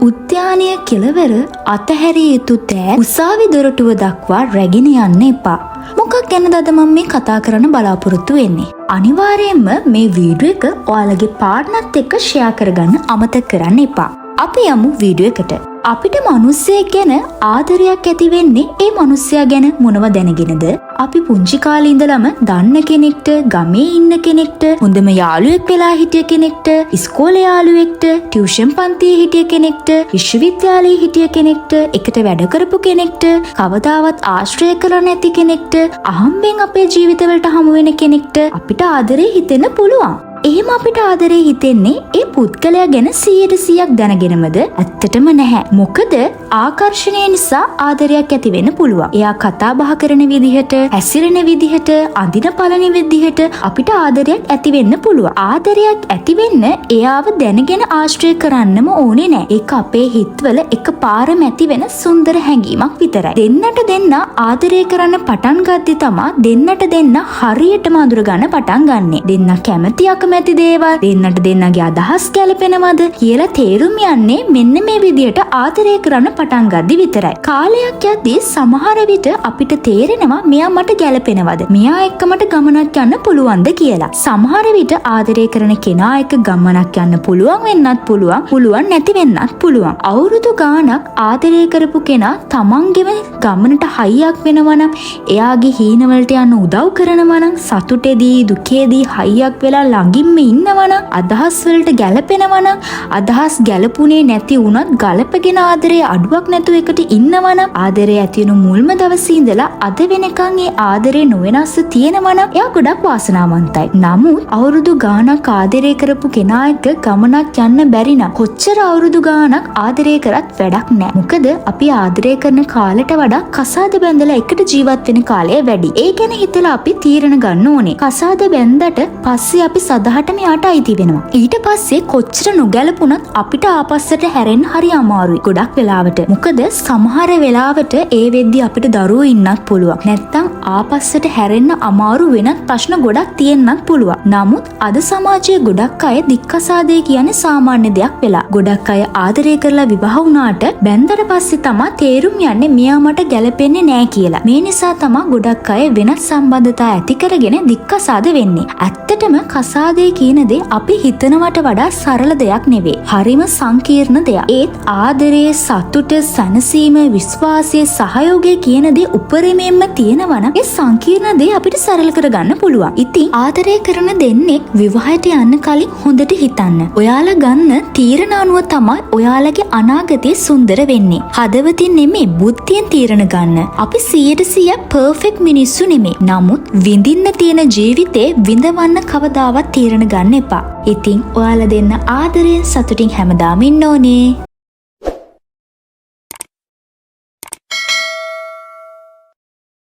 උද්‍යානය කෙළවර අතහැරිය යුතු දෑ උසාවි දොරටුව දක්වා රැගෙන යන්න එපා. මොකක් ගැනද අද මම මේ කතා කරන්න බලාපොරොත්තු වෙන්නේ? අනිවාර්යයෙන්ම මේ වීඩියෝ එක ඔයාලගේ පාර්ට්නර්ත් එක්ක ෂෙයා කරගන්න අමතක කරන්න එපා. අපි යමු වීඩියෝ එකට. අපිට මනුස්සයෙක් ගැන ආදරයක් ඇති වෙන්නේ ඒ මනුස්සයා ගැන මොනව දැනගෙනද? අපි පුංචි කාලේ ඉඳලම දන්න කෙනෙක්ට, ගමේ ඉන්න කෙනෙක්ට, හොඳම යාළුවෙක් වෙලා හිටිය කෙනෙක්ට, ඉස්කෝලේ යාළුවෙක්ට, ටියුෂන් පන්තියේ හිටිය කෙනෙක්ට, විශ්වවිද්‍යාලයේ හිටිය කෙනෙක්ට, එකට වැඩ කරපු කෙනෙක්ට, කවදාවත් ආශ්‍රය කරලා නැති කෙනෙක්ට, අහම්බෙන් අපේ ජීවිතවලට හමු වෙන කෙනෙක්ට අපිට ආදරේ හිතෙන්න පුළුවන්. එහෙම අපිට ආදරේ හිතෙන්නේ ඒ පුද්ගලයා ගැන 100%ක් දැනගෙනමද? ඇත්තටම නැහැ. මොකද ආකර්ෂණය නිසා ආදරයක් ඇති වෙන්න පුළුවන්. එයා කතා බහ කරන විදිහට, හැසිරෙන විදිහට, අඳින පළඳින විදිහට අපිට ආදරයක් ඇති වෙන්න පුළුවන්. ආදරයක් ඇති වෙන්න එයාව දැනගෙන ආශ්‍රය කරන්නම ඕනේ නෑ. ඒක අපේ හිතවල එකපාරම ඇති වෙන සුන්දර හැඟීමක් විතරයි. දෙන්නට දෙන්න ආදරය කරන්න පටන් ගද්දි තමා දෙන්නට දෙන්න හරියටම අඳුර ගන්න පටන් ගන්නෙ. දෙන්න කැමති අකමැති දේවල්, දෙන්නට දෙන්නගේ අදහස් ගැලපෙනවද කියලා තේරුම් යන්නේ මෙන්න මේ විදියට ආදරය කරන්න පටන් ගද්දි විතරයි. කාලයක් යද්දී සමහර විට අපිට තේරෙනවා මෙයා මට ගැලපෙනවද? මෙයා එක්ක මට ගමනක් යන්න පුළුවන්ද කියලා. සමහර විට ආදරය කරන කෙනා එක්ක ගමනක් යන්න පුළුවන් වෙන්නත් පුළුවන්, පුළුවන් නැති වෙන්නත් පුළුවන්. අවුරුදු ගාණක් ආදරය කරපු කෙනා තමන්ගෙම ගමනට හයියක් වෙනවා නම්, එයාගේ හීනවලට යන්න උදව් කරනවා නම්, සතුටේදී දුකේදී හයියක් වෙලා ළඟින්ම ඉන්නවා නම්, අදහස් වලට ගැලපෙනවා නම්, අදහස් ගැලපුණේ නැති වුණත් ගලපගෙන ආදරේ අඩුවක් නැතුව එකට ඉන්නවා නම්, ආදරේ ඇති වෙන මුල්ම දවසේ ඉඳලා අද වෙනකන් ඒ ආදරේ නොවෙනස්ව තියෙනවා නම්, එයා ගොඩක් වාසනාවන්තයි. නමුත් අවුරුදු ගාණක් ආදරේ කරපු කෙනා එක්ක ගමනක් යන්න බැරි නම්, කොච්චර අවුරුදු ගාණක් ආදරේ කරත් වැඩක් නෑ. මොකද අපි ආදරේ කරන කාලෙට වඩා කසාද බැඳලා එකට ජීවත් වෙන කාලය වැඩි. ඒ ගැන හිතලා අපි තීරණ ගන්න ඕනේ. කසාද බැන්දට පස්සේ අපි සදහටම එයාට අයිති වෙනවා. ඊට පස්සේ කොච්චර නොගැලපුණත් අපිට ආපස්සට හැරෙන්න හරි අමාරුයි ගොඩක් වෙලාවට. මොකද සමහර වෙලාවට ඒ වෙද්දි අපිට දරුවෝ ඉන්නත් පුළුවන්. නැත්තම් ආපස්සට හැරෙන්න අමාරු වෙනත් ප්‍රශ්න ගොඩක් තියෙන්නත් පුළුවන්. නමුත් අද සමාජයේ ගොඩක් අය දික්කසාදේ කියන්නේ සාමාන්‍ය දෙයක් වෙලා. ගොඩක් අය ආදරය කරලා විවාහ වුණාට බැන්දට පස්සේ තමා තේරුම් යන්නේ මෙයා මට ගැලපෙන්නේ නෑ කියලා. මේ නිසා තමා ගොඩක් අය වෙනත් සම්බන්ධතා ඇති කරගෙන දික්කසාද වෙන්නේ. ඇත්තටම කසාදේ කියන දේ අපි හිතනවට වඩා සරල දෙයක් නෙවෙයි. හරිම සංකීර්ණ දෙයක්. ඒත් ආදරය, සතුට, සැනසීම, විශ්වාසය, සහයෝගය කියන දේ උපරිමයෙන්ම තියෙනවා නම් ඒ සංකීර්ණ දේ අපිට සරල කරගන්න පුළුවන්. ඉතින් ආදරය කරන දෙන්නෙක් විවාහයට යන්න කලින් හොඳට හිතන්න. ඔයාලා ගන්න තීරණ අනුව තමයි ඔයාලගේ අනාගතය සුන්දර වෙන්නේ. හදවතින් නෙමෙයි, බුද්ධියෙන් තීරණ ගන්න. අපි 100% පර්ෆෙක්ට් මිනිස්සු නෙමෙයි. නමුත් විඳින්න තියෙන ජීවිතේ විඳවන්න කවදාවත් තීරණ ගන්න එපා. ඉතින් ඔයාලා දෙන්න ආදරයෙන් සතුටින් හැමදාම ඉන්න ඕනේ.